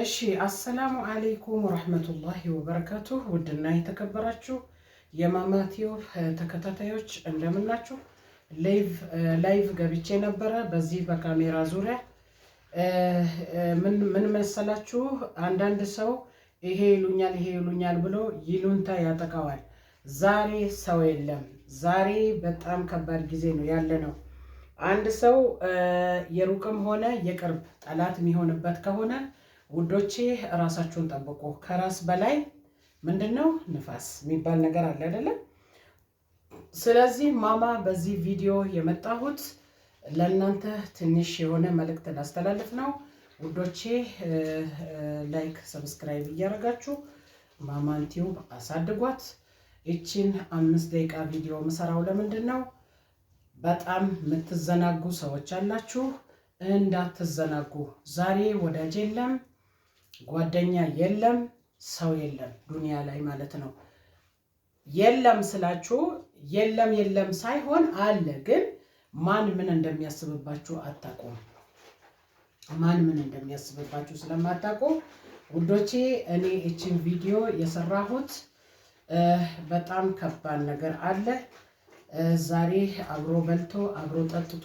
እሺ፣ አሰላሙ አለይኩም ወረህመቱላሂ ወበረካቱህ። ውድና የተከበራችሁ የማማ ቲዩብ ተከታታዮች እንደምናችሁ። Live ገብቼ ነበረ በዚህ በካሜራ ዙሪያ። ምን መሰላችሁ፣ አንዳንድ ሰው ይሄ ይሉኛል ይሄ ይሉኛል ብሎ ይሉንታ ያጠቃዋል። ዛሬ ሰው የለም። ዛሬ በጣም ከባድ ጊዜ ነው ያለ ነው። አንድ ሰው የሩቅም ሆነ የቅርብ ጠላት የሚሆንበት ከሆነ ውዶቼ ራሳችሁን ጠብቁ። ከራስ በላይ ምንድን ነው ንፋስ የሚባል ነገር አለ አይደለም? ስለዚህ ማማ በዚህ ቪዲዮ የመጣሁት ለእናንተ ትንሽ የሆነ መልእክት ላስተላልፍ ነው። ውዶቼ like፣ subscribe እያደረጋችሁ ማማን ቲዩብ አሳድጓት። ይችን 5 ደቂቃ ቪዲዮ ምሰራው ለምንድን ነው? በጣም የምትዘናጉ ሰዎች አላችሁ። እንዳትዘናጉ። ዛሬ ወዳጅ የለም፣ ጓደኛ የለም፣ ሰው የለም ዱንያ ላይ ማለት ነው። የለም ስላችሁ የለም የለም ሳይሆን አለ፣ ግን ማን ምን እንደሚያስብባችሁ አታውቁም። ማን ምን እንደሚያስብባችሁ ስለማታውቁ ውዶቼ፣ እኔ እችን ቪዲዮ የሰራሁት በጣም ከባድ ነገር አለ። ዛሬ አብሮ በልቶ አብሮ ጠጥቶ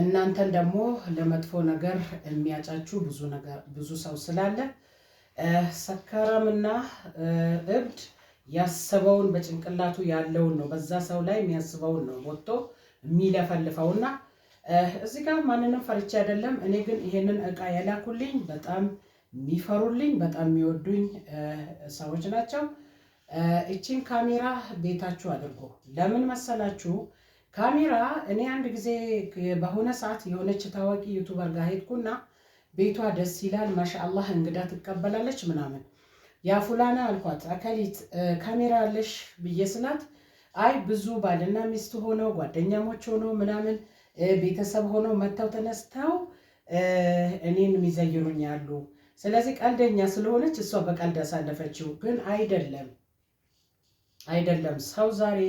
እናንተን ደግሞ ለመጥፎ ነገር የሚያጫችሁ ብዙ ነገር ብዙ ሰው ስላለ፣ ሰካራምና እብድ ያሰበውን በጭንቅላቱ ያለውን ነው፣ በዛ ሰው ላይ የሚያስበውን ነው ወጥቶ የሚለፈልፈውና እዚህ ጋር ማንንም ፈርቼ አይደለም። እኔ ግን ይሄንን እቃ የላኩልኝ በጣም የሚፈሩልኝ፣ በጣም የሚወዱኝ ሰዎች ናቸው። እቺን ካሜራ ቤታችሁ አድርጎ ለምን መሰላችሁ? ካሜራ እኔ አንድ ጊዜ በሆነ ሰዓት የሆነች ታዋቂ YouTuber ጋር ሄድኩና ቤቷ ደስ ይላል፣ ማሻአላህ፣ እንግዳ ትቀበላለች ምናምን። ያ ፉላና አልኳት፣ አከሊት ካሜራ አለሽ ብዬ ስላት፣ አይ ብዙ ባልና ሚስት ሆነው፣ ጓደኛሞች ሆነው ምናምን፣ ቤተሰብ ሆነው መጥተው ተነስተው እኔን የሚዘይሩኝ አሉ። ስለዚህ ቀልደኛ ስለሆነች እሷ በቀልድ ያሳለፈችው፣ ግን አይደለም፣ አይደለም። ሰው ዛሬ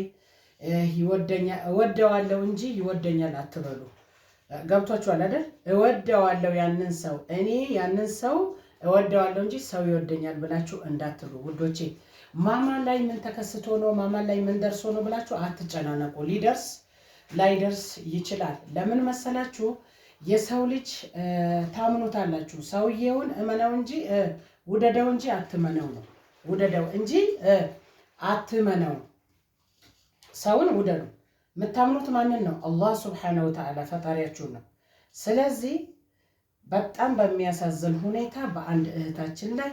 እወደዋለሁ እንጂ ይወደኛል አትበሉ። ገብቷችኋል አይደል? እወደዋለሁ ያንን ሰው፣ እኔ ያንን ሰው እወደዋለሁ እንጂ ሰው ይወደኛል ብላችሁ እንዳትሉ ውዶቼ። ማማ ላይ ምን ተከስቶ ነው፣ ማማ ላይ ምን ደርሶ ነው ብላችሁ አትጨናነቁ። ሊደርስ ላይደርስ ይችላል። ለምን መሰላችሁ? የሰው ልጅ ታምኑታላችሁ። ሰውየውን እመነው እንጂ፣ ውደደው እንጂ አትመነው ነው። ውደደው እንጂ አትመነው። ሰውን ውደዱ። የምታምኑት ማንን ነው? አላህ ሱብሓነሁ ወተዓላ ፈጣሪያችሁን ነው። ስለዚህ በጣም በሚያሳዝን ሁኔታ በአንድ እህታችን ላይ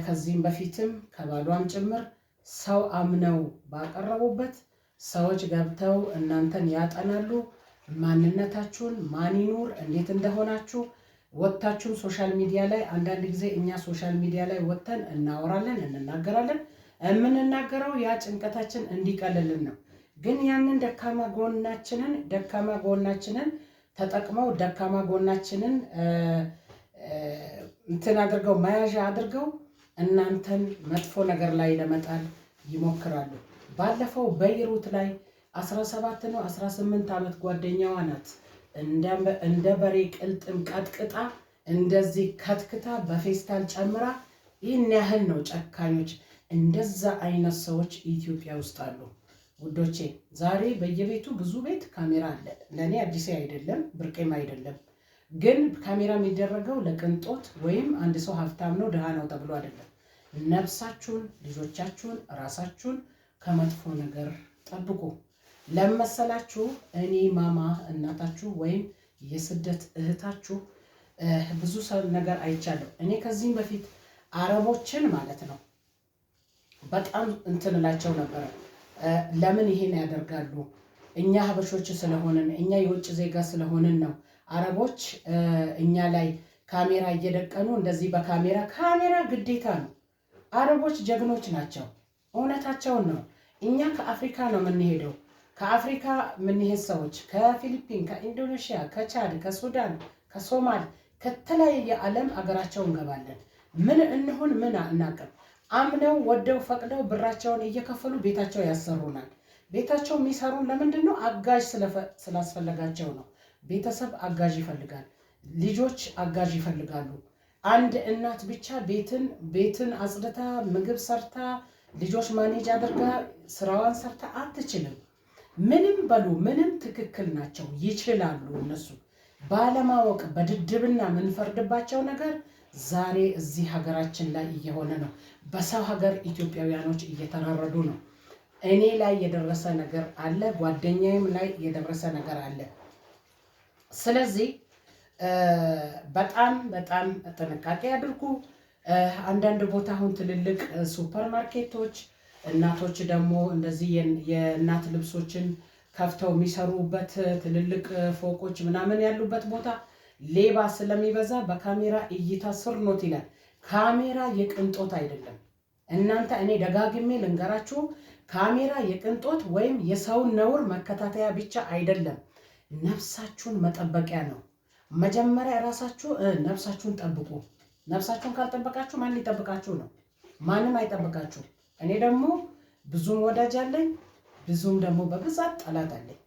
ከዚህም በፊትም ከባሏም ጭምር ሰው አምነው ባቀረቡበት ሰዎች ገብተው እናንተን ያጠናሉ። ማንነታችሁን፣ ማን ይኑር፣ እንዴት እንደሆናችሁ ወጥታችሁም social media ላይ፣ አንዳንድ ጊዜ እኛ social media ላይ ወጥተን እናወራለን፣ እንናገራለን። የምንናገረው ያ ጭንቀታችን እንዲቀልልን ነው። ግን ያንን ደካማ ጎናችንን ተጠቅመው፣ ደካማ ጎናችንን እንትን አድርገው፣ መያዣ አድርገው እናንተን መጥፎ ነገር ላይ ለመጣል ይሞክራሉ። ባለፈው በይሩት ላይ 17 ነው 18 ዓመት ጓደኛዋ ናት እንደ በሬ ቅልጥም ቀጥቅጣ፣ እንደዚህ ከትክታ፣ በፌስታል ጨምራ፣ ይህን ያህል ነው ጨካኞች። እንደዛ አይነት ሰዎች ኢትዮጵያ ውስጥ አሉ ውዶቼ። ዛሬ በየቤቱ ብዙ ቤት ካሜራ አለ። ለእኔ አዲሴ አይደለም፣ ብርቄም አይደለም። ግን ካሜራ የሚደረገው ለቅንጦት ወይም አንድ ሰው ሀብታም ነው ድሃ ነው ተብሎ አይደለም። ነፍሳችሁን፣ ልጆቻችሁን፣ ራሳችሁን ከመጥፎ ነገር ጠብቁ። ለመሰላችሁ እኔ ማማ እናታችሁ ወይም የስደት እህታችሁ ብዙ ነገር አይቻለሁ። እኔ ከዚህም በፊት አረቦችን ማለት ነው በጣም እንትን እላቸው ነበረ። ለምን ይሄን ያደርጋሉ? እኛ ሀበሾች ስለሆንን፣ እኛ የውጭ ዜጋ ስለሆንን ነው አረቦች እኛ ላይ ካሜራ እየደቀኑ እንደዚህ በካሜራ። ካሜራ ግዴታ ነው። አረቦች ጀግኖች ናቸው። እውነታቸውን ነው። እኛ ከአፍሪካ ነው የምንሄደው። ከአፍሪካ የምንሄድ ሰዎች ከፊሊፒን፣ ከኢንዶኔሽያ፣ ከቻድ፣ ከሱዳን፣ ከሶማል፣ ከተለያየ ዓለም አገራቸው እንገባለን። ምን እንሁን ምን አናውቅም። አምነው ወደው ፈቅደው ብራቸውን እየከፈሉ ቤታቸው ያሰሩናል። ቤታቸው የሚሰሩን ለምንድን ነው? አጋዥ ስላስፈለጋቸው ነው። ቤተሰብ አጋዥ ይፈልጋል። ልጆች አጋዥ ይፈልጋሉ። አንድ እናት ብቻ ቤትን አጽድታ፣ ምግብ ሰርታ፣ ልጆች manage አድርጋ፣ ስራዋን ሰርታ አትችልም። ምንም በሉ ምንም ትክክል ናቸው፣ ይችላሉ። እነሱ ባለማወቅ በድድብና የምንፈርድባቸው ነገር ዛሬ እዚህ ሀገራችን ላይ እየሆነ ነው። በሰው ሀገር ኢትዮጵያውያኖች እየተራረዱ ነው። እኔ ላይ የደረሰ ነገር አለ፣ ጓደኛዬም ላይ የደረሰ ነገር አለ። ስለዚህ በጣም በጣም ጥንቃቄ አድርጉ። አንዳንድ ቦታ አሁን ትልልቅ ሱፐር ማርኬቶች እናቶች ደግሞ እንደዚህ የእናት ልብሶችን ከፍተው የሚሰሩበት ትልልቅ ፎቆች ምናምን ያሉበት ቦታ ሌባ ስለሚበዛ በካሜራ እይታ ስር ኖት ይላል። ካሜራ የቅንጦት አይደለም። እናንተ እኔ ደጋግሜ ልንገራችሁ፣ ካሜራ የቅንጦት ወይም የሰውን ነውር መከታተያ ብቻ አይደለም፣ ነፍሳችሁን መጠበቂያ ነው። መጀመሪያ ራሳችሁ ነፍሳችሁን ጠብቁ። ነፍሳችሁን ካልጠበቃችሁ ማን ሊጠብቃችሁ ነው? ማንም አይጠብቃችሁ። እኔ ደግሞ ብዙም ወዳጅ አለኝ፣ ብዙም ደግሞ በብዛት ጠላት አለኝ።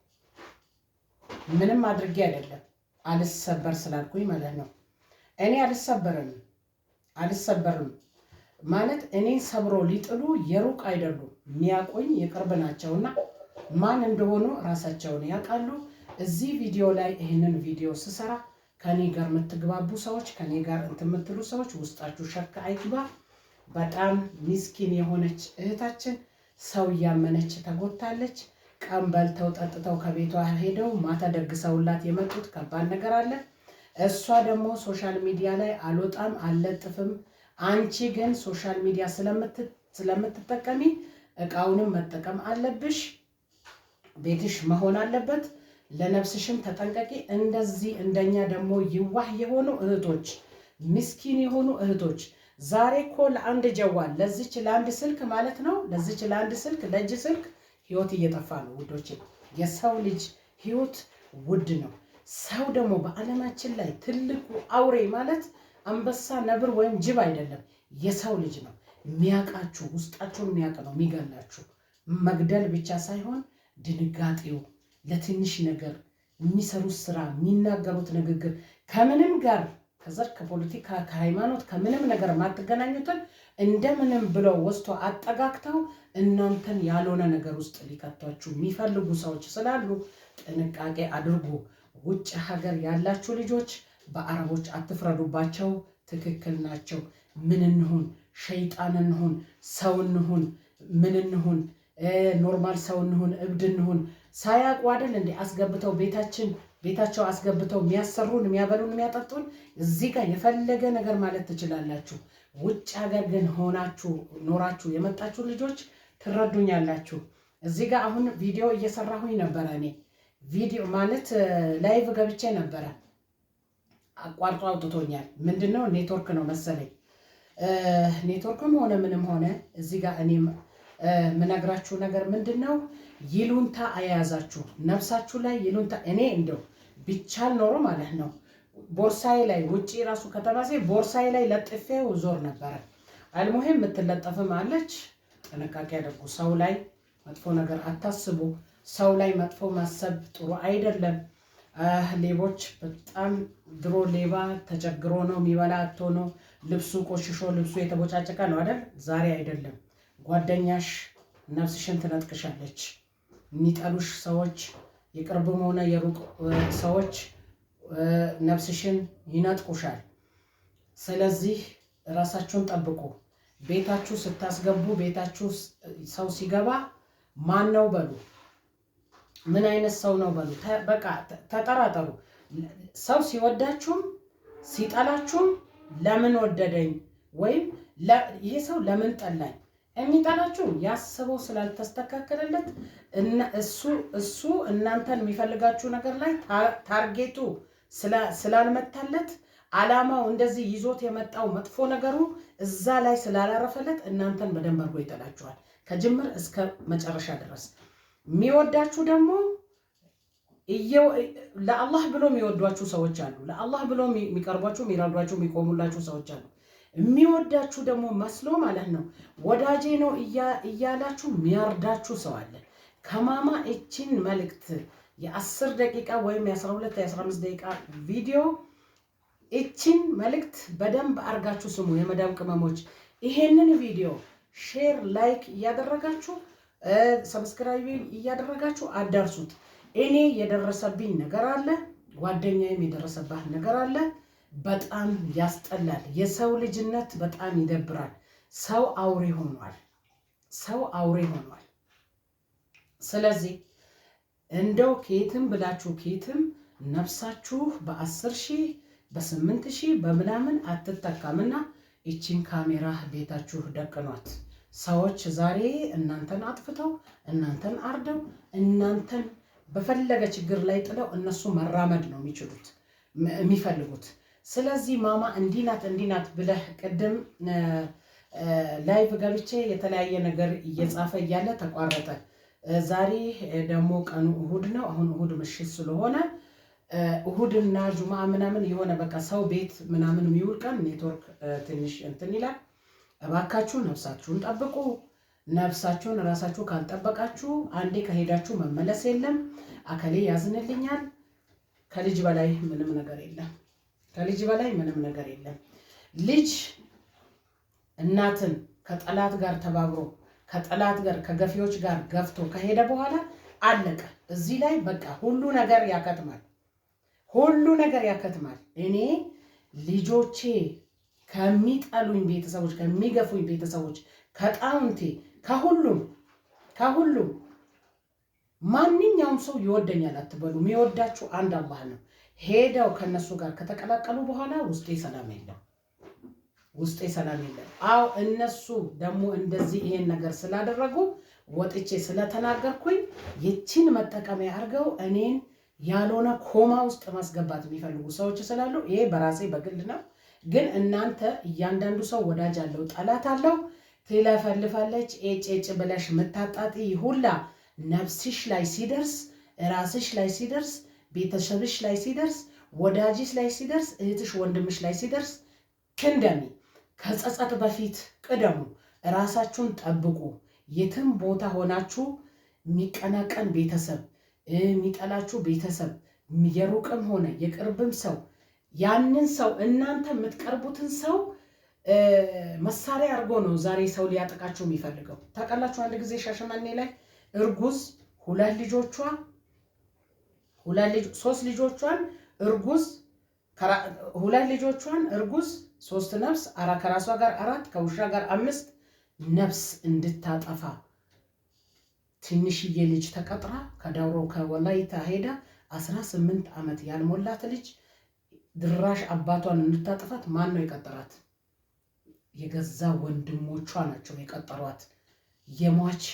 ምንም አድርጌ አይደለም፣ አልሰበር ስላልኩኝ ማለት ነው። እኔ አልሰበርም አልሰበርም ማለት እኔን ሰብሮ ሊጥሉ የሩቅ አይደሉም፣ የሚያውቁኝ የቅርብ ናቸውና ማን እንደሆኑ ራሳቸውን ያውቃሉ። እዚህ ቪዲዮ ላይ ይህንን ቪዲዮ ስሰራ ከኔ ጋር የምትግባቡ ሰዎች፣ ከኔ ጋር እንትን የምትሉ ሰዎች ውስጣችሁ شك አይግባ። በጣም ሚስኪን የሆነች እህታችን ሰው እያመነች ተጎድታለች። ቀን በልተው ጠጥተው ከቤቷ ሄደው ማታ ደግሰውላት የመጡት ከባድ ነገር አለ። እሷ ደግሞ social media ላይ አልወጣም አልለጥፍም። አንቺ ግን social media ስለምትጠቀሚ እቃውንም መጠቀም አለብሽ። ቤትሽ መሆን አለበት። ለነፍስሽም ተጠንቀቂ። እንደዚህ እንደኛ ደግሞ የዋህ የሆኑ እህቶች፣ ምስኪን የሆኑ እህቶች ዛሬ እኮ ለአንድ جوال፣ ለዚች ለአንድ ስልክ ማለት ነው፣ ለዚች ለአንድ ስልክ፣ ለእጅ ስልክ ህይወት እየጠፋ ነው ውዶቼ። የሰው ልጅ ህይወት ውድ ነው። ሰው ደግሞ በዓለማችን ላይ ትልቁ አውሬ ማለት አንበሳ፣ ነብር ወይም ጅብ አይደለም፣ የሰው ልጅ ነው። የሚያውቃችሁ ውስጣችሁን የሚያውቅ ነው የሚገላችሁ። መግደል ብቻ ሳይሆን ድንጋጤው፣ ለትንሽ ነገር የሚሰሩት ስራ፣ የሚናገሩት ንግግር ከምንም ጋር ከዘር፣ ከፖለቲካ፣ ከሃይማኖት፣ ከምንም ነገር የማትገናኙትን እንደምንም ብለው ወስቶ አጠጋግተው እናንተን ያልሆነ ነገር ውስጥ ሊከቷችሁ የሚፈልጉ ሰዎች ስላሉ ጥንቃቄ አድርጉ። ውጭ ሀገር ያላችሁ ልጆች በአረቦች አትፍረዱባቸው። ትክክል ናቸው። ምን እንሁን፣ ሸይጣን እንሁን፣ ሰው እንሁን፣ ምን እንሁን፣ normal ሰው እንሁን፣ እብድ እንሁን፣ ሳያውቁ አይደል እንዴ አስገብተው ቤታችን ቤታቸው አስገብተው የሚያሰሩን፣ የሚያበሉን፣ የሚያጠጡን። እዚህ ጋር የፈለገ ነገር ማለት ትችላላችሁ። ውጭ ሀገር ግን ሆናችሁ ኖራችሁ የመጣችሁ ልጆች ትረዱኛላችሁ። እዚህ ጋር አሁን ቪዲዮ እየሰራሁኝ ነበረ። እኔ ቪዲዮ ማለት live ገብቼ ነበረ። አቋርጦ አውጥቶኛል። ምንድነው፣ ኔትወርክ ነው መሰለኝ። ኔትወርክም ሆነ ምንም ሆነ እዚህ ጋር እኔ ምነግራችሁ ነገር ምንድን ነው? ይሉንታ አያያዛችሁ ነፍሳችሁ ላይ ይሉንታ። እኔ እንደው ቢቻል ኖሮ ማለት ነው ቦርሳዬ ላይ ውጪ ራሱ ከተማ ቦርሳዬ ላይ ለጥፌው ዞር ነበረ። المهم የምትለጠፍም አለች። ጥንቃቄ አድርጉ። ሰው ላይ መጥፎ ነገር አታስቡ። ሰው ላይ መጥፎ ማሰብ ጥሩ አይደለም። ሌቦች በጣም ድሮ ሌባ ተቸግሮ ነው፣ የሚበላ አጥቶ ነው፣ ልብሱ ቆሽሾ ልብሱ የተቦጫጨቀ ነው አይደል? ዛሬ አይደለም። ጓደኛሽ ነፍስሽን ትነጥቅሻለች። የሚጠሉሽ ሰዎች የቅርብም ሆነ የሩቅ ሰዎች ነፍስሽን ይነጥቁሻል። ስለዚህ ራሳችሁን ጠብቁ። ቤታችሁ ስታስገቡ፣ ቤታችሁ ሰው ሲገባ ማን ነው በሉ፣ ምን አይነት ሰው ነው በሉ። በቃ ተጠራጠሩ። ሰው ሲወዳችሁም ሲጠላችሁም ለምን ወደደኝ ወይም ይሄ ሰው ለምን ጠላኝ። የሚጠላችሁ ያሰበው ስላልተስተካከለለት እሱ እናንተን የሚፈልጋችሁ ነገር ላይ target ኡ ስላልመታለት፣ አላማው እንደዚህ ይዞት የመጣው መጥፎ ነገሩ እዛ ላይ ስላላረፈለት እናንተን በደንብ አድርጎ ይጠላችኋል ከጅምር እስከ መጨረሻ ድረስ። የሚወዳችሁ ደግሞ ለአላህ ብሎ የሚወዷችሁ ሰዎች አሉ። ለአላህ ብሎ የሚቀርቧችሁ፣ የሚረዷችሁ፣ የሚቆሙላችሁ ሰዎች አሉ። የሚወዳችሁ ደግሞ መስሎ ማለት ነው ወዳጄ ነው እያላችሁ የሚያርዳችሁ ሰው አለ። ከማማ እችን መልእክት የ10 ደቂቃ ወይም የ12 የ15 ደቂቃ ቪዲዮ እቺን መልእክት በደንብ አርጋችሁ ስሙ የመዳም ቅመሞች። ይሄንን ቪዲዮ share፣ like እያደረጋችሁ፣ subscribe እያደረጋችሁ አዳርሱት። እኔ የደረሰብኝ ነገር አለ፣ ጓደኛዬም የደረሰባት ነገር አለ። በጣም ያስጠላል። የሰው ልጅነት በጣም ይደብራል። ሰው አውሬ ሆኗል። ሰው አውሬ ሆኗል። ስለዚህ እንደው ከየትም ብላችሁ ከየትም ነፍሳችሁ በ10,000፣ በ8,000 በምናምን አትተካምና ይቺን ካሜራ ቤታችሁ ደቅኗት። ሰዎች ዛሬ እናንተን አጥፍተው፣ እናንተን አርደው፣ እናንተን በፈለገ ችግር ላይ ጥለው እነሱ መራመድ ነው የሚችሉት፣ የሚፈልጉት። ስለዚህ ማማ እንዲህ ናት እንዲህ ናት ብለህ ቅድም live ገብቼ የተለያየ ነገር እየጻፈ እያለ ተቋረጠ። ዛሬ ደግሞ ቀኑ እሁድ ነው። አሁን እሁድ ምሽት ስለሆነ እሁድና ጁምአ ምናምን የሆነ በቃ ሰው ቤት ምናምን የሚውል ቀን ኔትወርክ ትንሽ እንትን ይላል። እባካችሁ ነፍሳችሁን ጠብቁ። ነፍሳችሁን ራሳችሁ ካልጠበቃችሁ አንዴ ከሄዳችሁ መመለስ የለም። አከሌ ያዝንልኛል። ከልጅ በላይ ምንም ነገር የለም። ከልጅ በላይ ምንም ነገር የለም። ልጅ እናትን ከጠላት ጋር ተባብሮ፣ ከጠላት ጋር፣ ከገፊዎች ጋር ገፍቶ ከሄደ በኋላ አለቀ። እዚህ ላይ በቃ ሁሉ ነገር ያከትማል። ሁሉ ነገር ያከትማል። እኔ ልጆቼ ከሚጠሉኝ ቤተሰቦች፣ ከሚገፉኝ ቤተሰቦች፣ ከጣውንቴ፣ ከሁሉም ከሁሉም ማንኛውም ሰው ይወደኛል አትበሉ። የሚወዳችሁ አንድ አላህ ነው። ሄደው ከነሱ ጋር ከተቀላቀሉ በኋላ ውስጤ ሰላም የለም። ውስጤ ሰላም የለም። አዎ፣ እነሱ ደግሞ እንደዚህ ይሄን ነገር ስላደረጉ፣ ወጥቼ ስለተናገርኩኝ ይቺን መጠቀሚያ አድርገው እኔን ያልሆነ ኮማ ውስጥ ማስገባት የሚፈልጉ ሰዎች ስላሉ ይሄ በራሴ በግል ነው። ግን እናንተ እያንዳንዱ ሰው ወዳጅ አለው፣ ጠላት አለው። ትለፈልፋለች ኤጭ ኤጭ ብለሽ ምታጣጢ ሁላ ነፍስሽ ላይ ሲደርስ፣ ራስሽ ላይ ሲደርስ፣ ቤተሰብሽ ላይ ሲደርስ፣ ወዳጅሽ ላይ ሲደርስ፣ እህትሽ ወንድምሽ ላይ ሲደርስ ክንደሚ። ከጸጸት በፊት ቅደሙ። ራሳችሁን ጠብቁ። የትም ቦታ ሆናችሁ የሚቀናቀን ቤተሰብ፣ የሚጠላችሁ ቤተሰብ፣ የሩቅም ሆነ የቅርብም ሰው ያንን ሰው እናንተ የምትቀርቡትን ሰው መሳሪያ አድርጎ ነው ዛሬ ሰው ሊያጠቃችሁ የሚፈልገው። ታውቃላችሁ፣ አንድ ጊዜ ሻሸመኔ ላይ እርጉዝ ሁለት ልጆቿ፣ ሶስት ልጆቿን እርጉዝ፣ ሁለት ልጆቿን እርጉዝ፣ ሶስት ነፍስ፣ ከራሷ ጋር አራት፣ ከውሻ ጋር አምስት ነፍስ እንድታጠፋ ትንሽዬ ልጅ ተቀጥራ ከዳውሮ ከወላይታ ሄዳ 18 ዓመት ያልሞላት ልጅ ድራሽ አባቷን እንድታጠፋት ማን ነው የቀጠራት? የገዛ ወንድሞቿ ናቸው የቀጠሯት። የሟች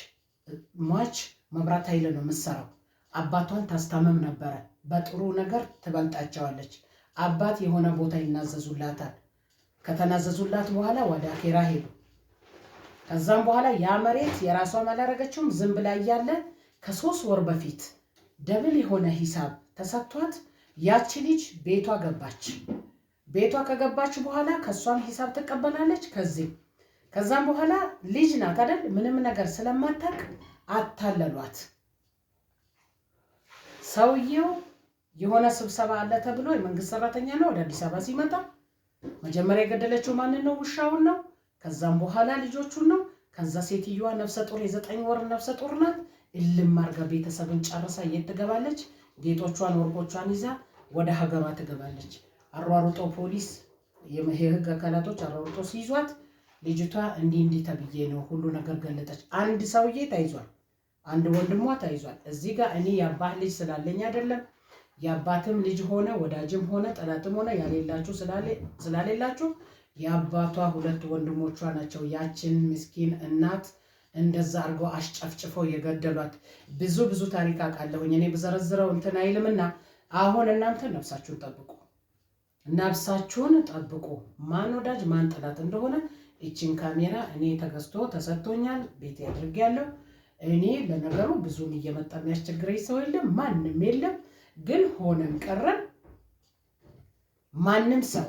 ሟች መብራት ኃይል ነው የምትሰራው። አባቷን ታስታመም ነበረ። በጥሩ ነገር ትበልጣቸዋለች። አባት የሆነ ቦታ ይናዘዙላታል። ከተናዘዙላት በኋላ ወደ አኬራ ሄዱ። ከዛም በኋላ ያ መሬት የራሷም አላረገችውም። ዝም ብላ እያለ ከ3 ወር በፊት double የሆነ ሂሳብ ተሰጥቷት ያቺ ልጅ ቤቷ ገባች። ቤቷ ከገባች በኋላ ከእሷም ሂሳብ ትቀበላለች። ከዚህ ከዛም በኋላ ልጅ ናት አይደል? ምንም ነገር ስለማታውቅ አታለሏት። ሰውየው የሆነ ስብሰባ አለ ተብሎ፣ የመንግስት ሰራተኛ ነው። ወደ አዲስ አበባ ሲመጣ መጀመሪያ የገደለችው ማንን ነው? ውሻውን ነው። ከዛም በኋላ ልጆቹን ነው። ከዛ ሴትዮዋ ነፍሰ ጡር፣ የ9 ወር ነፍሰ ጡር ናት። እልም አርጋ ቤተሰብን ጨርሳ የት ትገባለች? ጌጦቿን ወርቆቿን ይዛ ወደ ሀገሯ ትገባለች። አሯሩጦ ፖሊስ፣ የህግ አካላቶች አሯሩጦ ሲይዟት ልጅቷ እንዲህ እንዲህ ተብዬ ነው ሁሉ ነገር ገለጠች። አንድ ሰውዬ ተይዟል። አንድ ወንድሟ ተይዟል። እዚህ ጋር እኔ የአባት ልጅ ስላለኝ አይደለም፣ የአባትም ልጅ ሆነ ወዳጅም ሆነ ጠላትም ሆነ ያሌላችሁ ስላሌላችሁ የአባቷ ሁለት ወንድሞቿ ናቸው ያችን ምስኪን እናት እንደዛ አድርገው አስጨፍጭፈው የገደሏት። ብዙ ብዙ ታሪክ አውቃለሁኝ፣ እኔ ብዘረዝረው እንትን አይልምና አሁን እናንተ ነፍሳችሁን ጠብቁ፣ ነፍሳችሁን ጠብቁ። ማን ወዳጅ ማን ጠላት እንደሆነ ይችን ካሜራ እኔ ተገዝቶ ተሰጥቶኛል፣ ቤቴ አድርጌያለሁ። እኔ ለነገሩ ብዙም እየመጣ የሚያስቸግረኝ ሰው የለም፣ ማንም የለም። ግን ሆነም ቀረም ማንም ሰው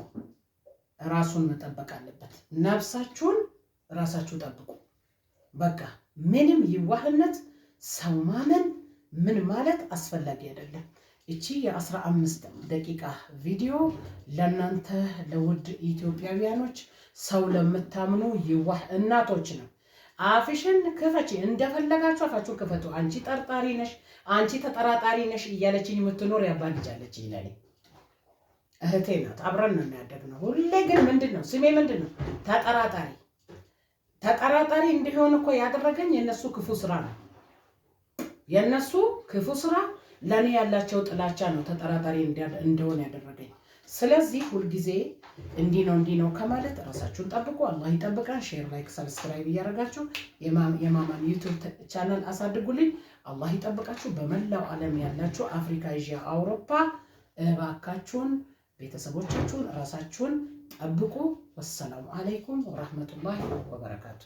ራሱን መጠበቅ አለበት። ነፍሳችሁን ራሳችሁ ጠብቁ። በቃ ምንም የዋህነት፣ ሰው ማመን ምን ማለት አስፈላጊ አይደለም። እቺ የ15 ደቂቃ ቪዲዮ ለእናንተ ለውድ ኢትዮጵያውያኖች፣ ሰው ለምታምኑ የዋህ እናቶች ነው። አፍሽን ክፈቺ፣ እንደፈለጋችሁ አፋችሁን ክፈቱ። አንቺ ጠርጣሪ ነሽ፣ አንቺ ተጠራጣሪ ነሽ እያለችኝ የምትኖር ያባ ልጅ አለችኝ። ለኔ እህቴ ናት፣ አብረን ነው ያደግነው። ሁሌ ግን ምንድን ነው ስሜ ምንድን ነው? ተጠራጣሪ። ተጠራጣሪ እንዲሆን እኮ ያደረገኝ የእነሱ ክፉ ስራ ነው። የእነሱ ክፉ ስራ፣ ለእኔ ያላቸው ጥላቻ ነው ተጠራጣሪ እንደሆነ ያደረገኝ። ስለዚህ ሁልጊዜ እንዲህ ነው እንዲህ ነው ከማለት ራሳችሁን ጠብቁ። አላህ ይጠብቃን። Share፣ like፣ subscribe እያደረጋችሁ የማማን YouTube channel አሳድጉልኝ። አላህ ይጠብቃችሁ። በመላው ዓለም ያላችሁ አፍሪካ፣ ኤዥያ፣ አውሮፓ እባካችሁን ቤተሰቦቻችሁን ራሳችሁን ጠብቁ። ወሰላሙ አለይኩም ወራህመቱላሂ ወበረካቱ።